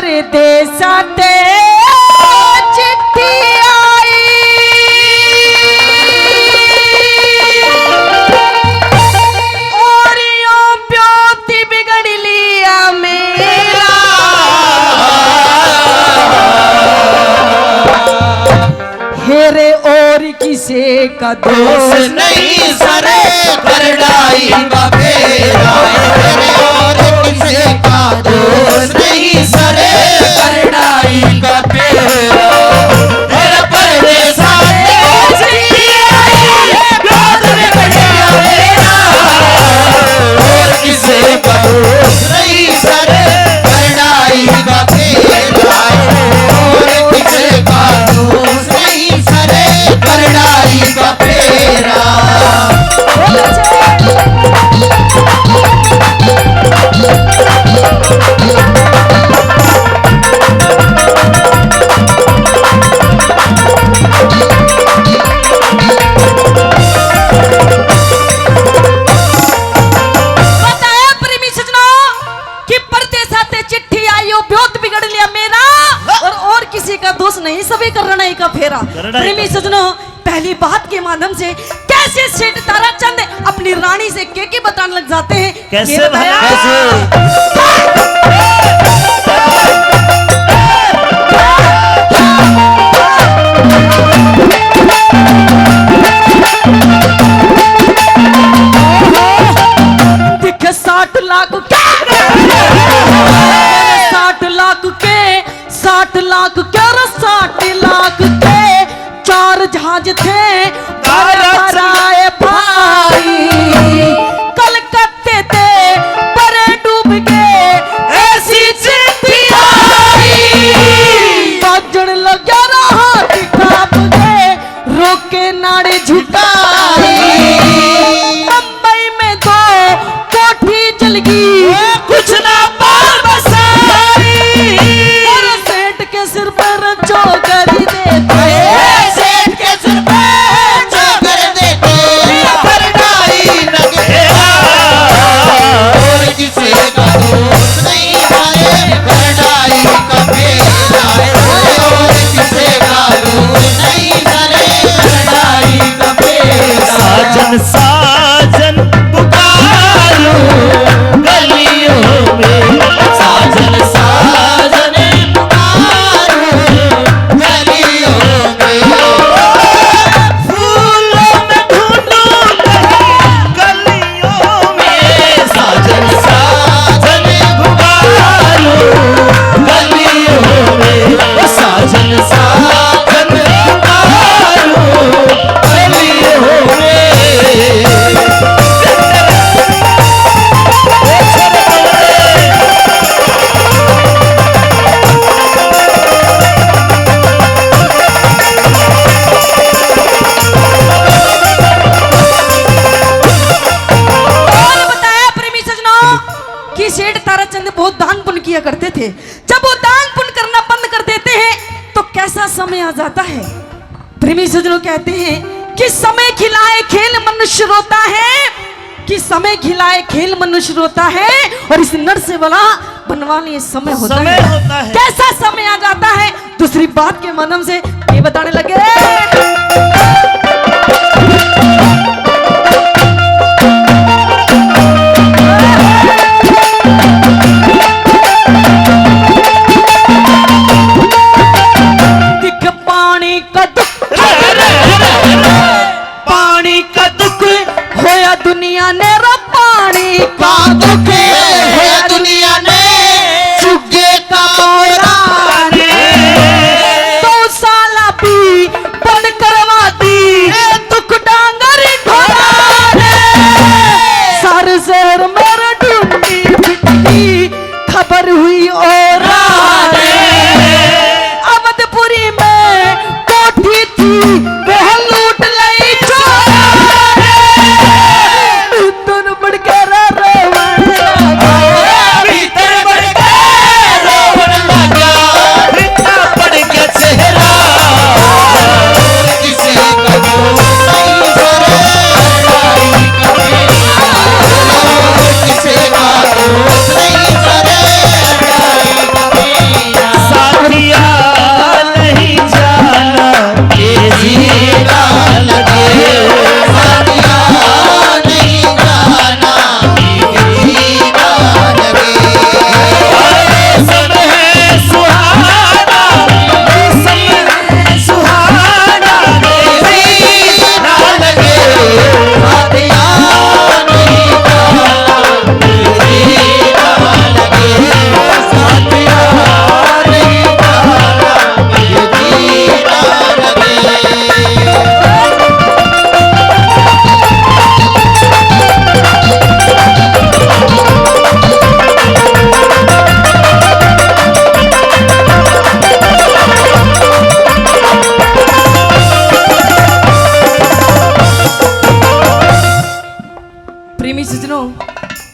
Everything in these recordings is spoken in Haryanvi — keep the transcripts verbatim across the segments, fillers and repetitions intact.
परदेसा ते चिट्ठी आई, और यो ब्योत बिगड़ लिया मेरा। हेरे और किसे का दोष नहीं सरे, करड़ाई का फेरा। हेरे और किसे का दोष नहीं सरे, करड़ाई का फेरा। हेरे परदेसा ते चिट्ठी आई, ब्योत बिगड़ लिया मेरा। और किसे का दोष नहीं सरे, करड़ाई का फेरा। और किसे का दोष नहीं सरे, करड़ाई का फेरा। बताया प्रेमी सजनों कि परदेसा ते चिट्ठी आई, यो ब्योत बिगड़ लिया मेरा, और, और किसी का दोष नहीं, सभी करड़ाई का फेरा। करड़ाई प्रेमी का सजनों, पहली बात के माध्यम से कैसे सेठ ताराचंद अपनी रानी से के के बताने लग जाते हैं, कैसे ये बताया। भला? कैसे? दिखे साठ लाख के, साठ लाख के, साठ लाख के रे, साठ लाख के चार जहाज थे, बारह बारह भाई। कलकत्ते ते परे डूब गए, ऐसी चिट्ठी आई। बाजण लग्या रे हाथ कांप गए, रोके नाड़े झुकाई। बम्बई में दो कोठी जल गई, कुछ ना पार बसाई। और सेठ के सिर पर चोकर देते, ए, सेठ के सिर पर चोकर देते, करड़ाई नगेरा। और किसे का दोष नहीं माने, करड़ाई का फेरा। और किसे का दोष नहीं माने, करड़ाई का फेरा। साजन, साजन पुकारूं गलियों में, साजन, साजन पुकारूं गलियों में, फूलों में ढूंढूं गलियों में, साजन, साजन पुकारूं गलियों में, साजन, साजन पुकारूं। और बताया प्रेमी सजनों कि सेठ ताराचंद बहुत दान पुण्य किया करते थे। जब वो दान पुण्य करना बंद कर देते हैं तो कैसा समय आ जाता है। प्रेमी सज्जनों कहते हैं कि समय खिलाए खेल मनुष्य रोता है, कि समय खिलाए खेल मनुष्य रोता है, और इस नर से बड़ा बलवान ये समय होता समय है। होता है। कैसा समय आ जाता है, दूसरी बात के माध्यम से ये बताने लगे। दिख पानी का दुख, पानी का दुख होया दुनिया ने रो, पानी का दुख होया दुनिया ने, चुगे का मोरा ने। दो साल भी बंद करवा दी,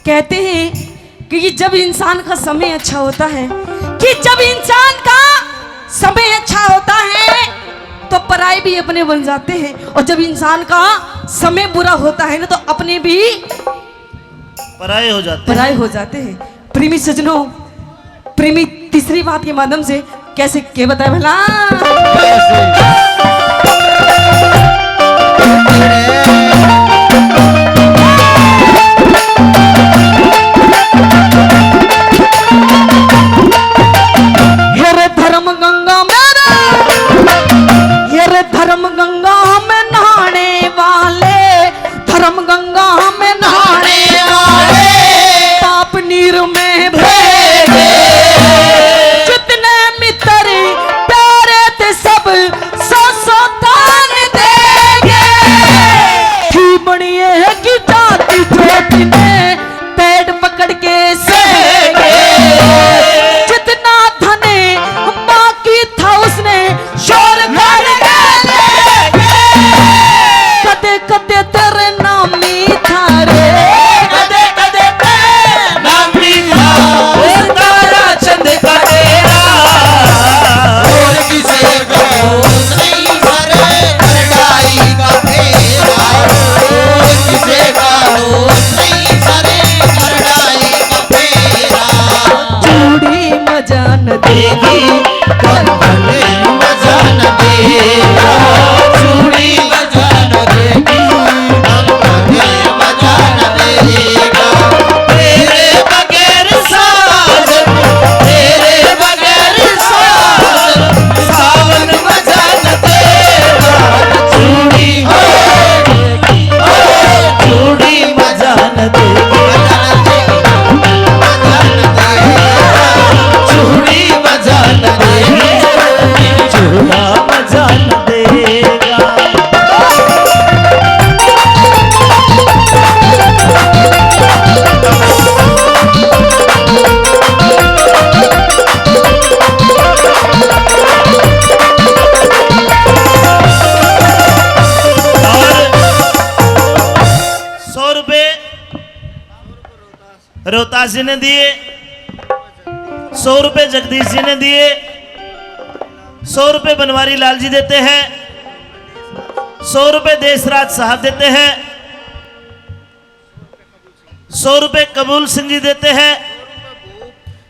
कहते हैं कि ये जब इंसान का समय अच्छा होता है, कि जब इंसान का समय अच्छा होता है तो पराए भी अपने बन जाते हैं, और जब इंसान का समय बुरा होता है ना तो अपने भी पराए हो जाते हैं। पराए हो जाते हैं। प्रेमी सजनों, प्रेमी तीसरी बात के माध्यम से कैसे के बताए भला? हे रे धर्म गंगा में, हे रे धर्म गंगा में नहाने वाले, धर्म गंगा में नहाने वाले, पाप नीर में भेजे। जितने मित्र प्यारे थे सब सौ सौ तान देंगे। थी बनिए है कि जाति चोट ने पेट पकड़ के सहेंगे। जितना धन माँ की था उसने शोर कर के लेंगे। कदे कदे तेरे नामी था रे, कदे कदे तेरे नामी था। उस तारा चंद का डेरा, और किसे का होश नहीं सरे, लड़ाई का फेरा, और किसे का होश नहीं सरे, लड़ाई का फेरा। चूड़ी मजा न देगी, कंगन मजा न देगा, चूड़ी मजा न देगी, कंगन मजा न देगा। तेरे बगैर साजन, तेरे बगैर साजन, सावन मजा न देगा। चूड़ी, ओ, ओ, चूड़ी मजा न देगी। चूड़ी बजा न देगी, चूड़ा बजा न देगा। और सौ रुपए रोहतास जी ने दिए, सौ रुपए जगदीश जी ने दिए, सौ रुपए बनवारी लाल जी देते हैं, सौ रुपए देशराज साहब देते हैं, सौ रुपए कबूल सिंह जी देते हैं,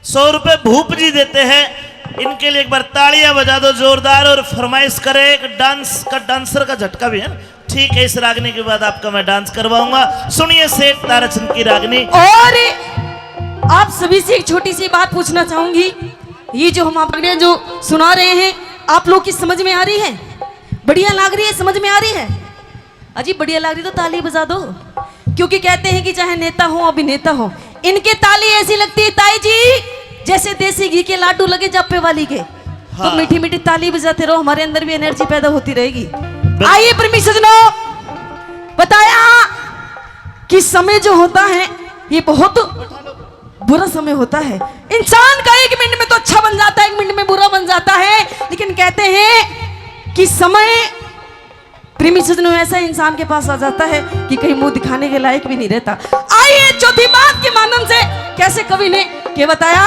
सौ रुपए भूप जी देते हैं। इनके लिए एक बार तालियां बजा दो जोरदार, और फरमाइश करें एक डांस का, डांसर का झटका भी है ना। ठीक है, इस रागनी के बाद आपका मैं डांस करवाऊंगा। सुनिए सेठ ताराचंद की रागनी। और आप सभी से एक छोटी सी बात पूछना चाहूंगी, ये जो हम आप रागनियां जो सुना रहे हैं, आप लोग की समझ में आ रही है? बढ़िया लाग रही है, समझ में आ रही है? अजी बढ़िया लाग रही तो ताली बजा दो, क्योंकि कहते हैं कि चाहे नेता हो अभिनेता हो, इनके ताली ऐसी लगती है ताई जी जैसे देसी घी के लाडू लगे जापे वाली के। तो हाँ। मीठी मीठी ताली बजाते रहो, हमारे अंदर भी एनर्जी पैदा होती रहेगी। बिल्कुल। आइए प्रेमी सजनों, बताया कि समय जो होता है ये बहुत बुरा समय होता है। इंसान का एक मिनट में तो अच्छा बन जाता है, एक मिनट में बुरा बन जाता है, लेकिन कहते हैं कि समय प्रेमी सजनों ऐसा इंसान के पास आ जाता है कि कहीं मुंह दिखाने के लायक भी नहीं रहता। आइए चौथी बात के माध्यम से कैसे कवि ने के बताया।